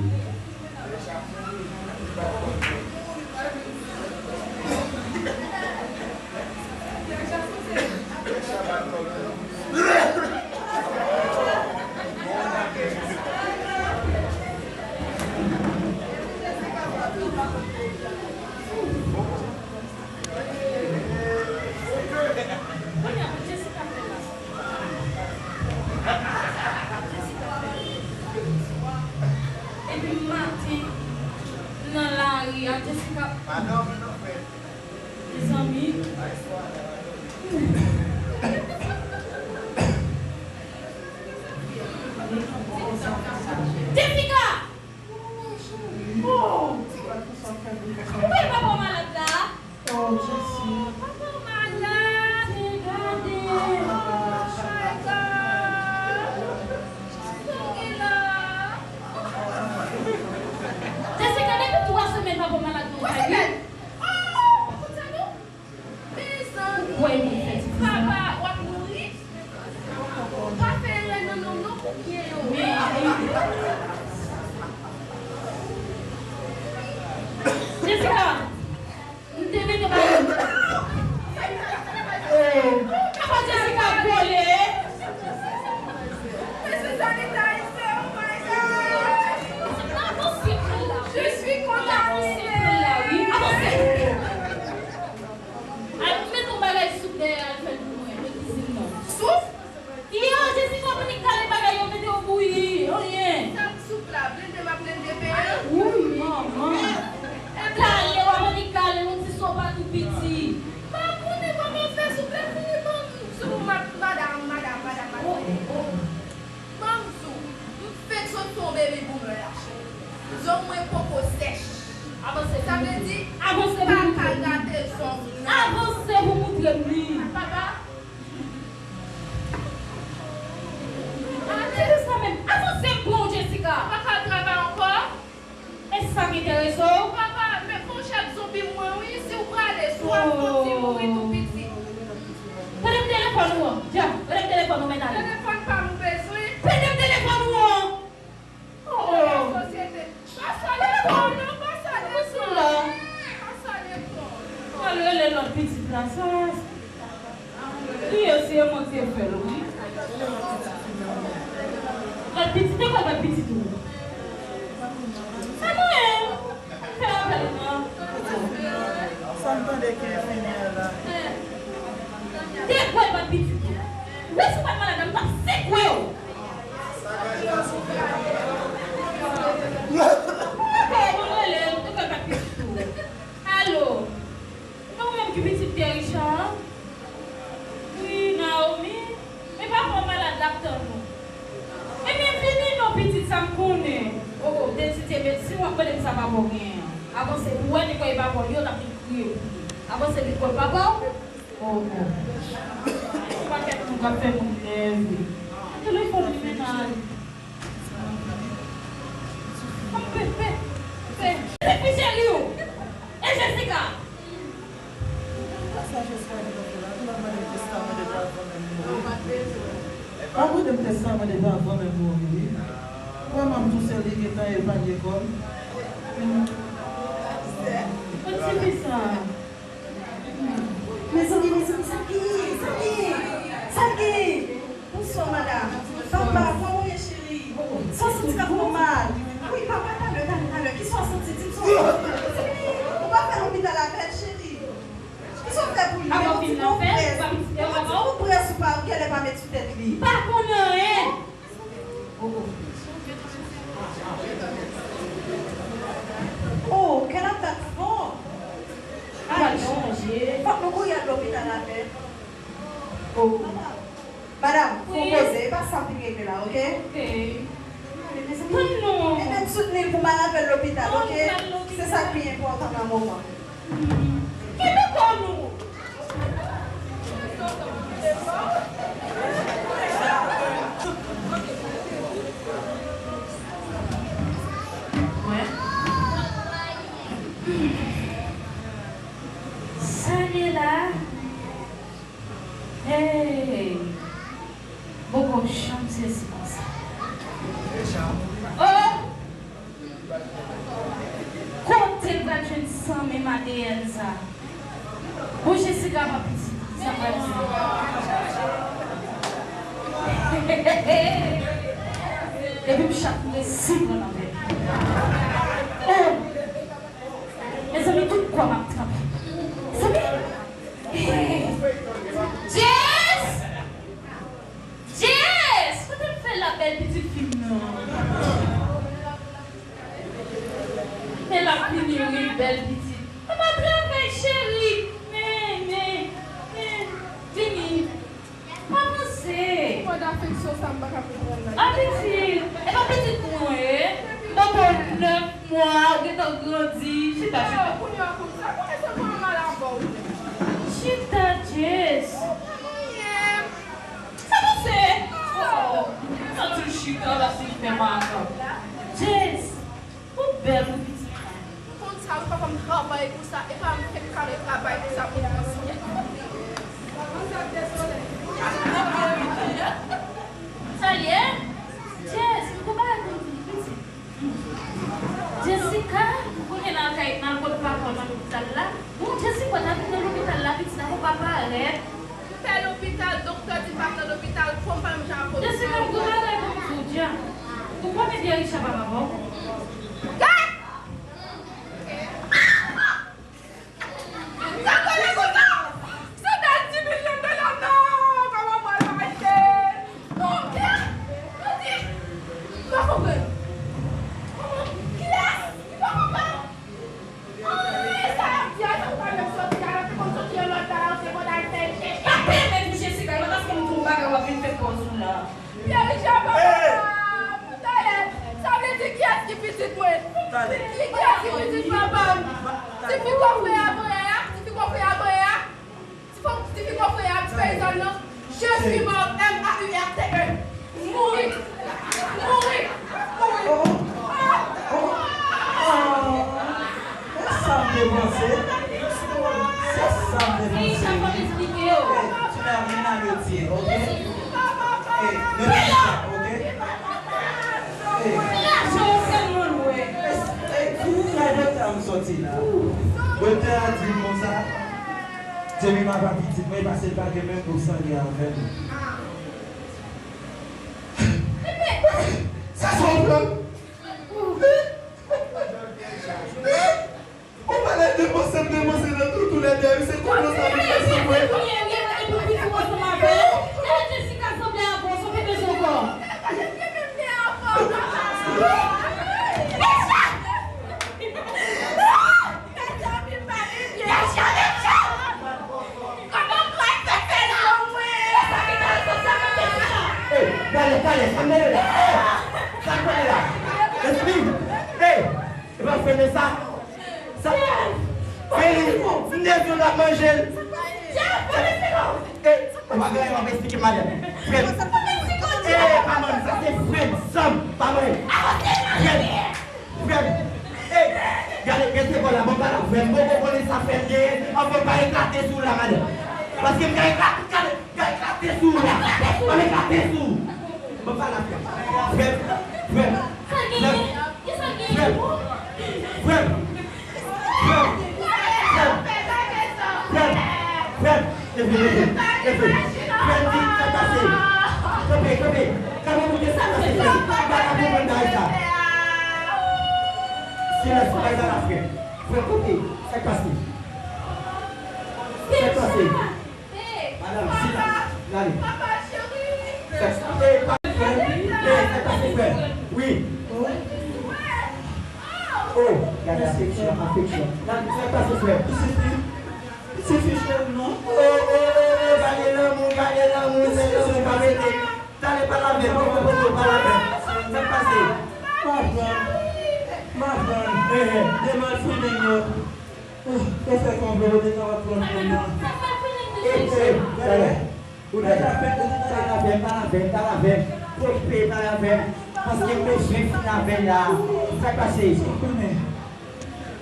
Epi maten, nan lari a, Jessica. Mezanmi. Jessica! Oh! Ou pa wè papa w malad la? Oh, Jesi. Papa w malad, gade. Oh my God. Sa w gen la? Jessica, depi twa semèn papa w malad nan kay li. Oh, ou konn sa non? Mezanmi, papa w ap mouri. Pa fè erè nan nonm non pou byen yo. Jessica, m te mete bagay. Papa Jessica ap vole. Mesye, sa nèg la, oh my God. Avanse pou la. Je suis contaminée. Avanse pou la, wi. Avanse. Al met yon bagay soup dèyè, al fè l pou mwen, nan kizin nan. Soup? Yo, Jessica, annik kale bagay yo, mete yo bouyi, anyen. Sa k soup la? Blende, m ap blende pen an. Wouy, manman. Kale, w ap annik kale, yon ti sopa tou piti. M pa konnen kòman fè soup la fini, ban m sou, ma-, madam, madam, madam, madam. Oh, oh, oh. Ban m sou, m fenk sot sou yon baby boomer la, cheri. Zong mwen poko sèch. Avanse. Sa vle di, avanse, pa ka gate zong nan. Avanse pou moutre m li. Papa. Gade sa menm, Al rele lòt pitit la, sa. Li yo se yo mwen te fè l, wi. Lòt pitit, te kwè lòt pitit ou. Sa mwen, fè apèl mwen. Sa m tande ki enfimyè la. Te kwè lòt pitit ou. Wi, si w pa t malad la, m t ap sekwe w. Ok, mwen rele, te kwè lòt pitit ou. Alo. E ou menm ki pitit Pierre Richard? Wi, Naomi. Men papa w malad, l ap tann ou. Ebyen, vini non, pitit, sa m konnen. O, o, te di te met, si w ap mande m sa papa w genyen an. Avanse pou wè, li kwè e papa w li, yo t ap vin kriye pou li. Avanse vin kwè papa w. O, o. Yon pakèt moun k ap fè moun nève. Telefòn li, mennaj. Fè, fè, fè. Se fi cheri w. E Jessica. Sa Jessica gentan fè la, tou la mande m testaman de pa avan menm mouri. Pa mande m testaman de pa avan menm mouri, wi. Vrèman, m tou sèl li gentan epanye kò m. Yon ti fi sa. Mezanmi, mezanmi, sa l gen? Sa l gen? Sa l gen? Bonswa, madam. Papa, kòman w ye, cheri? Sa w santi k ap fè w mal? Wi, papa, talè, talè, talè. Kisa w santi? Di m sa w santi. Ou pa fè lopital avè l, cheri? Kisa w fè pou li? Mete yon ti konprès. Mete yon ti konprès ou pa, ou genlè pa met sou tèt li. Pa konnen anyen. Oh, kè l ap bat fò. Ay, chanje. Fòk nou kouri al lopital avè l. Oh. Madam, fò poze, e pa sa m vin regle la, oke? Oke. Tann non. E menm soutni l pou m al avè l lopital, oke? Se sa k pi enpòtan nan moman. Kenbe kò nou! Sa ye la? Hey! Poko janm sezi konsa. Oh! Kote l pral jwenn san menm A D N sa? Bon, Jessica pa pitit, sa pral di. Depi m chat m resi pran nan vè. Oh! Mezanmi, tout kwa m ap tranpe. Mezanmi! Hey! Jess! Jess! Kote m fè la, bèl pitit fi m nan? Men l ap vini, wi, bèl pitit. Papa, travay, cheri. Men, men, men. Vini. Avanse. Mòd afeksyon sa, m pa ka konprann la. A, pitit. E pa pitit mwen, e. Tonton nèf mwa, ou gentan grandi. Chita, chita. Kounye a konsa, kounye a se mwen mal avè w. Chita, Jess. Sa pase? Oh, sa di l chita la, se fè makan. Jess, ou bèl wi pitit mwen. M konn sa wi, papa m travay pou sa, e pa m fèk kare travay pou sa pou l pase. Sa l ye? Jess, m gon bagay pou m di w pitit. Jessica, kounye a n al kay, n al kot papa w nan lopital la. Bon, Jessica, n al nan lopital la, pitit la, ou pa parèt. M fè lopital, doktè di m pa t nan lopital, kòm pa m jan apot. Jessica, m gon bagay pou m di w, Dja. Ou konnen Pierre Richard pa papa w? Gad! Sa konnen konsa! Sandal di milyon dola m nan! Kòman pral mache? Konbyen? Nou di, m pa konprann. Kòman? Kiyès? M pa konprann. Ay, sa y ap di a, sa ou pa menm soti a, nan te konn soti yon lòt bagay, ou te konn al fè chèche. Pa peye men pou Jessica, e pa paske m di w bagay w ap vin fè pòz ou la. Pierre Richard, papa m! Tande, sa vle di kiyès ki pitit mwen? Ki, kiyès ki pitit papa m? Tifi kòfrè a voyè a? Tifi kòfrè a voyè a? Tifi, tifi kòfrè a, ti peyizàn nan? Je suis mort, M A U R T E. Mouri! Mouri! Mouri! Se sa m te panse. Se sa m te panse. Ti la, men al yo tiye, oke? Ey, men al sa, oke? Ey. Ey, ey, kou kay doktè a m sòti la. Doktè a di m konsa, Jemima pa pitit mwen, e pase l pa gen menm gou sangen avè m. Sa se yon prank? Ou pale de mwen, se de mwen, se de tout, tou lè de, se kòman sa vin fè sou mwen? Hey, dale, dale, sa mele la. Hey, sa mele la. Espri. Hey, e pa fè sa. Sa. Feli, m te di w n ap manje l. Hey, ou pa gen anyen w ap eksplike madanm. Frè m. Hey, pa mwen, sa se frè m, zanm, pa mwen. Frè m. Frè m. Ey, gade, rete bò la, bon, pa la frè m. Bon, bon, konnen sa frè m genyen. Anfen, pa eklate sou ou la, madanm. Paske m ka eklate, gade, m ka eklate sou ou la. Pa m eklate sou ou. Bon, pa la frè m. Frè m. Frè m. Frè m. Frè m. Frè m. Frè m. Frè m. Frè m. Leve, leve, leve. Frè m di, sa pase? Kanpe, kanpe. Kanpe, koute sa pase, frè m. M pa ka konprann bagay sa. Silans, bay sa la, frè m. Frè m, koute. Sa k pase? Sa k pase? Madanm, silans. Gade. Sa k, eh, pa, frè m. Eh, sa k pase, frè m? Wi. Oh, gade afeksyon, afeksyon. Gade, sa k pase, frè m? Pitit fi, pitit fi cheri m nan. Oh, oh, oh, oh, gade lanmou, gade lanmou, se lanmou pa mete. Dale, pale avè m, poko, poko, pale avè m. Sa k pase? Madanm, madanm, eh, eh, de malfini yo. Oh, yo fè konplo, yo te kapab pran fanm nan. Eh, eh, gade. Ou deja fè, ou deja pale avè m, pale avè m, pale avè m. Pale avè m. Paske m bezwen fin avè l la. Sa k pase? Ou konnen.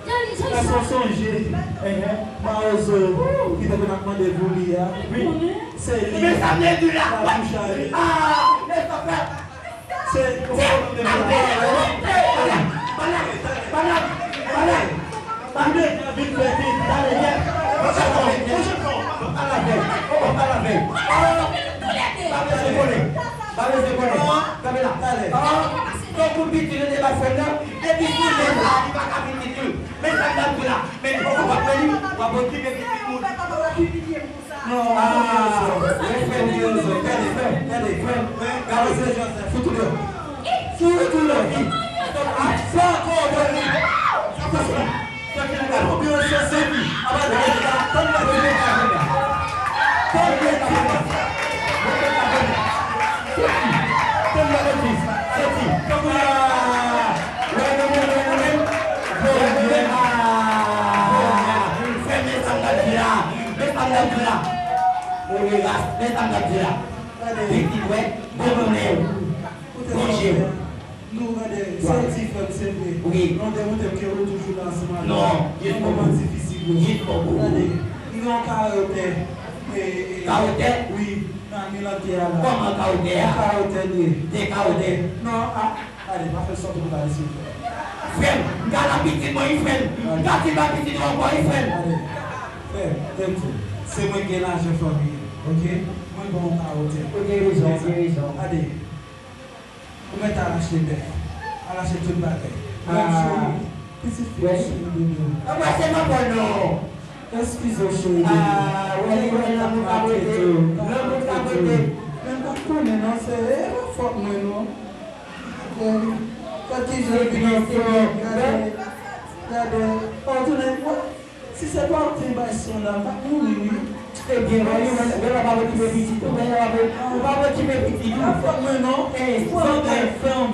Èske w sonje Mawozo ki te konn ap mande pou li a? Wi. Se li. Men sa m te di la. K ap bouch a li. Ah, men sa fè. Se, se, se, pale, pale, pale, pale, pale. Ou deja vin fè vit. Pale, yes. Pale, pale, pale. Oh, oh, pale avè l. Oh, pa bezwen konnen. Pa bezwen konnen. Kanpe la. Pale. Ah, tankou pitit li te bat frè m nan, depi sou men sa, li pa ka pitit li. Men sa m t ap di la. Men li poko bat frè li, w ap okipe pitit moun. Non, ah, respè pou yo, gade, frè, gade, frè, frè, gade, se Joseph, foutou yo. Foutou yo, wi. Sa kò doni. Sa kò doni. Sa ki la, konbyen yo sou sèvi. Aba de la, tann la, tann la, tann la. Tann la, tann la, tann la. Tann la, tann la. Tann la, tann la. Tann la, tann la. Tann la, tann la. Tann la, tann la. Fèmen sa m t ap di la. Men sa m t ap di la. Move ras, men sa m t ap di la. Pitit wè, bon mannen w. Bon je w. Nou, gade, se ti frè m, se vre. Wi. Non, demoute m ke ou toujou la ansanm avè m. Non, jis pou ou. Nan moman difisil yo. Jis pou ou. Gade, m gen yon kawotè. E, e, kawotè? Wi, nan milante a la. Kòman kawotè a? Kawotè li ye. De kawotè? Non, a. Gade, pa fè sòt ou pale silvouplè. Frè m, m ka la pitit mwen, wi, frè m. M ka di pa pitit ou ankò, wi, frè m. Gade, frè m, tèt di, se mwen ki gen lajan fanmi an, oke? Mwen bon kawotè. Ou gen rezon, ou gen rezon. Gade, ou mèt al achte bèf, al achte tout bagay. Menm si pitit fi cheri dodo. Anmwey, se manman non. Eskize w, cheri. Ah, wè, li wè lanmou ka prete. Lanmou ka prete. Men m pa t konnen non, se, e pa fòt mwen non. Gade, gade kijan li vin anfòm. Gade, gade. Ou tounen, wè, si se pa w ki te bay san la, m t ap mouri, wi. Ebyen, wè, li wè, wè, l ap okipe pitit ou, wè, l ap, ou pa okipe pitit ou. Pa fòt mwen non. Eh, fòt mwen,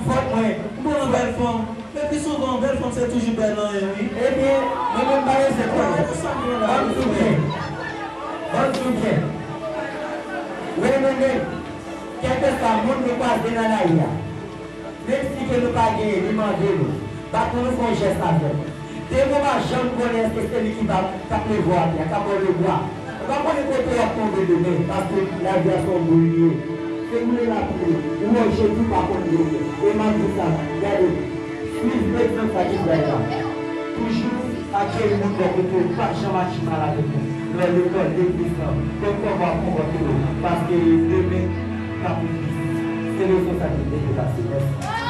fòt mwen. Bon, bèl fanm. Men pi souvan, bèl fanm se toujou bèl anyen, wi. Ebyen, mwen menm pa bezwen konnen. Ban m di w byen. Ban m di w byen. Wi, men, men, kèlkeswa moun nou kwaze nan lari a, menm si ke nou pa genyen, li mande nou, ba pou nou fè yon jès avè l. Demen w pa janm konnen èske se li ki va, k ap leve w atè a, k ap ba w lebra. Ou pa konnen kote w ap tonbe demen, paske lavi a se yon boul li ye. Se boule l ap boule. Ou wè Jezi pa konn demen. E m ap di sa, gade, swiv egzanp sa ki bay la. Toujou akeyi moun bò kote w, pa janm aji mal avèk moun. Lè lekòl, legliz lan, konn kòman w ap konpòte w, paske demen ka pou plis. Se rezon sa ki te pase. Mèsi.